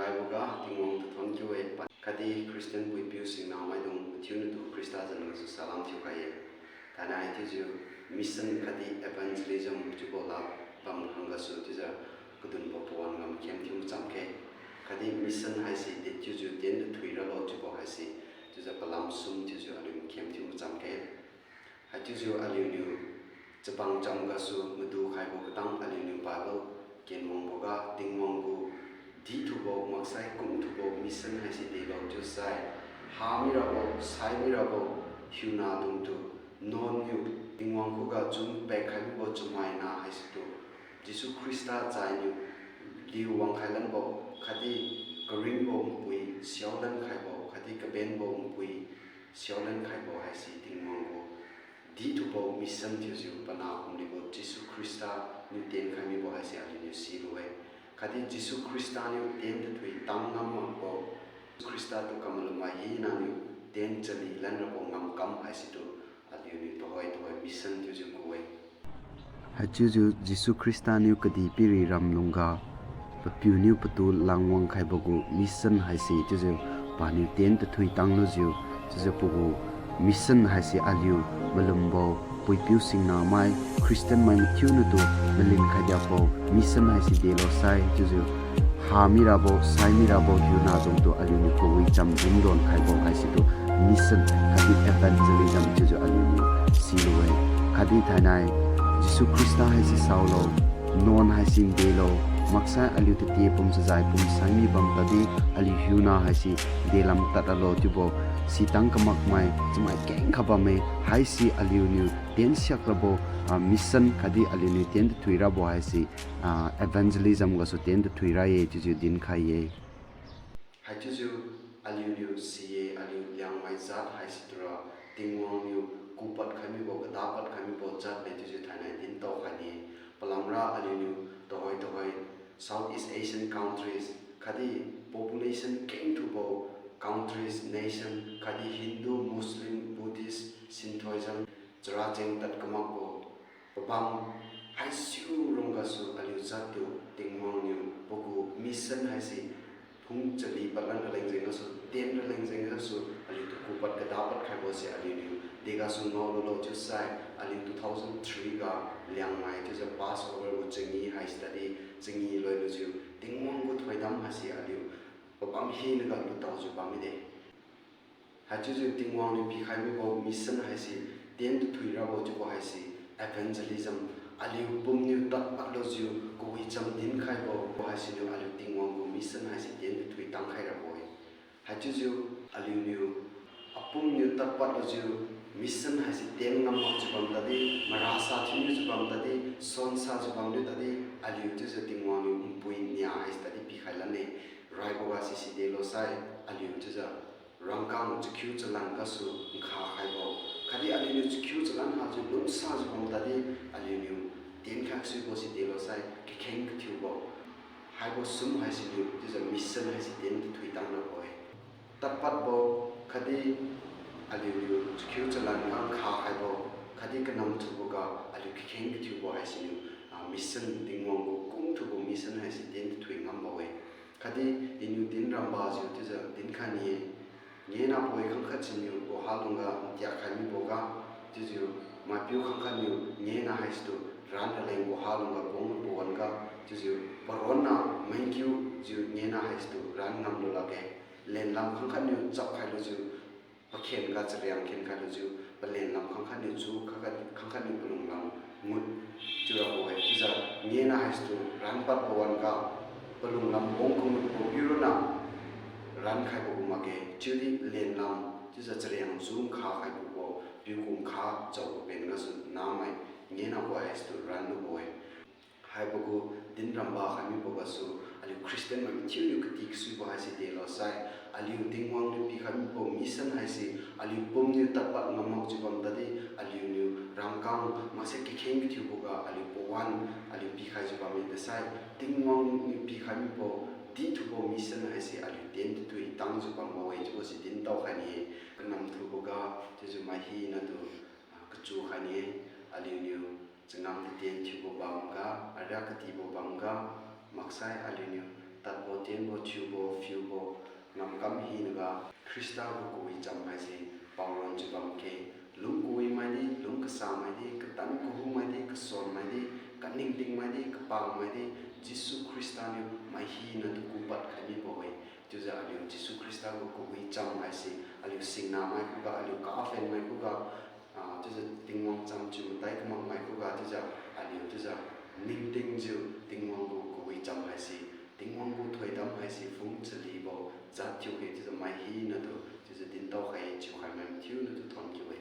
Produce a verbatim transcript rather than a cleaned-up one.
Raiboga Tingwang tu thonkiu-e, pa khatdi Christian puipiu singna maidung mathiu natu Khrista zan gasu salam thiukhai-e. Thainai chiujiu mission khatdi evangelism chiubo la bam khang gasu chiujiu kadunbo pawan ngam khem thiu machamkhe. Khatdi mission haise de chiujiu tien tu thui ralo chiubo haise chiujiu palam sum chiujiu aliu khem thiu machamkhe. Haichiujiu aliuniu chabang cham gasu madu khaibo katang aliuniu Bible kenwangboga Tingwang gu dithubo maksai kungthubo mission haise delo chiusai, ha mirabo, sai mirabo, hiuna dungtu, nuanniu Tingwang khuga chun pakkhai mibo chamaina haisitu Jesu Khrista chainiu liu wangkhai lanbo khatdi karingbo npui siaolan khaibo khatdi kabenbo npui siaolan khaibo haise Tingwang gu dithubo mission thiujiu panah kumlibo Jesu Khrista niu tienkhai mibo haise aliuniu silu-e. Khatdi Jesu Khrista niu tien tathui tang ngam makbo, Jesu Khrista tu kamalumai hinaniu tien chali lan rabo ngamkam haisitu aliuniu tuhoi tuhoi mission thiujiu ku-e. Haichiujiu Jesu Khrista niu kadihpiri ramlungga papiuniu patu langwang khaibo gu mission haise chiujiu paniu tien tathui tanglujiu, chiujiu pagu mission haise aliu malumbo puipiu singnamai Christian mai mathiu natu malin khaidiakbo mission haise delo sai chiujiu ha mirabo, sai mirabo hiuna dungtu aliuniu kawicham dindon khaibo haisitu mission khatdi evangelism chiujiu aliuniu silu-e. Khatdi thainai Jesu Khrista haise saolo, nuan haise delo, maksai aliu tati pum chazai pum sai mi bam tadi aliu hiuna haise delam tad ralo chiubo, sitang kamakmai chamai kengkha bamme haise aliuniu tiensiak rabo, ah, mission khatdi aliuniu tien tathui rabo haise, ah, evangelism gasu tien tathui ra-e chiujiu dinkhai-e. Haichiujiu aliuniu si-e, aliu Liangmai jat haise tura Tingwang niu kupad khai mibo, kadapad khai mibo jat le chiujiu thainai dintao khai ne. Palamra aliuniu tuhoi tuhoi Southeast Asian countries khatdi population kengthubo countries, nation khatdi Hindu, Muslim, Buddhist, Shintoism, chara cheng tad kamakbo pabam haisiu rong gasu aliu jattu Tingwang niu pagu mission haise phung chali padlan raleng jeng gasu, tien raleng jeng gasu aliutu kupad kadapad khaibo se aliuniu degasu ngaolulo chiusai, aliu two thousand three ga Liangmai chiujiu Passover gu changi haise tadi, changi loilujiu Tingwang gu thoidam haise aliu pabam hinaga lutaojiu bam mide. Haichiujiu Tingwang niu pikhai mibo mission haise tien tathui rabo chiubo haise evangelism, aliu pumniu tadpadlujiu kawicham dinkhaibo haisiniu aliu Tingwang gu mission haise tien tathui tangkhai rabo-e. Haichiujiu aliuniu apumniu tadpadlujiu mission haise tien ngam makjiu bam tadi, marasa thiuniujiu bam tadi, sonsajiu bamniu tadi, aliu chiujiu Tingwang niu npui nia haise tadi pikhai lanne. Raiboga sisi delo sai, aliu chiujiu rangkang chakhiu chalan gasu nkha khaibo khatdi aliuniu chakhiu chalan hajiu lungsajiu bam tadi, aliuniu tienkhai suibo si delo sai kakheng kathiubo haibo sum haisiniu chiujiu mission haise tien tathui tang rabo-e. Tadpadbo khatdi aliuniu chakhiu chalan ga nkha khaibo khatdi kanam thuboga aliu kakheng kathiubo haisiniu, ah, mission Tingwang gu kungthubo mission haise tien tathui ngambo-e. Khatdi iniu din rambajiu chiujiu dinkhai ni-e. Ngena poi khangkhat siniu guhalungga ntiak khai miboga, chiujiu maipiu khangkhatniu ngena haisitu ran raleng guhalungga bong pawan-ga, chiujiu paronna mengkiujiu ngena haisitu ran ngamlu lakge. Lenlam khangkhatniu chap khailujiu pakhen ga chariang khen khailujiu, palenlam khangkhatniu chu, khangkhat, khangkhatniu palunglam ngut chiurabo-e. Chiujiu ngena haisitu ran padbo wan-ga, palunglam bong kangutbo piuronna ran khaibo gu makge. Chiudi lenlam chiujiu chariang chu nkha khaibo gu piu gu nkha chaobo pen gasu namai ngenabo haisitu ran lubo-e. Haibo gu din ramba khai mibo gasu aliu Christian mai mathiuniu kati kasuibo haise delo sai, aliu Tingwang niu pikhai mibo mission haise aliu pumniu tadpad ngam makjiu bam tadi, aliuniu rangkang maksai kakheng kathiuboga aliu pawan aliu pikhaijiu bamme dasai, Tingwang niu pikhai mibo dithubo mission haise aliu tien tathui tangjiu bambo-e chiubo si dintao khai ni-e. Kanam thuboga chiujiu mai hinatu, ah, kachu khai ni-e. Aliuniu changam tatien thiubo bamga, ariak katibo bamga, maksai aliuniu Tadbo, tienbo, thiubo, phiubo, ngamkam hinaga, Khrista gu kawicham haise, paoron chiu bamkhe, lung kawimaidi, lung kasammaidi, katan kahummaidi, kasonmaidi, kaningtingmaidi, kapangmaidi, Jesu Khrista niu mai hinatu kupad khai mibo-e. Chiujiu aliu Jesu Khrista gu kawicham haise, aliu singnamai khuga, aliu kapenmai khuga, ah, chiujiu Tingwang cham chiu matai kamakmai khuga, chiujiu aliu chiujiu ningtingjiu Tingwang gu kawicham haise, Tingwang gu thoidam haise phung chalibo jat thiukhe chiujiu mai hinatu chiujiu dintao khai chiukhai mai mathiu natu thonkiu-e.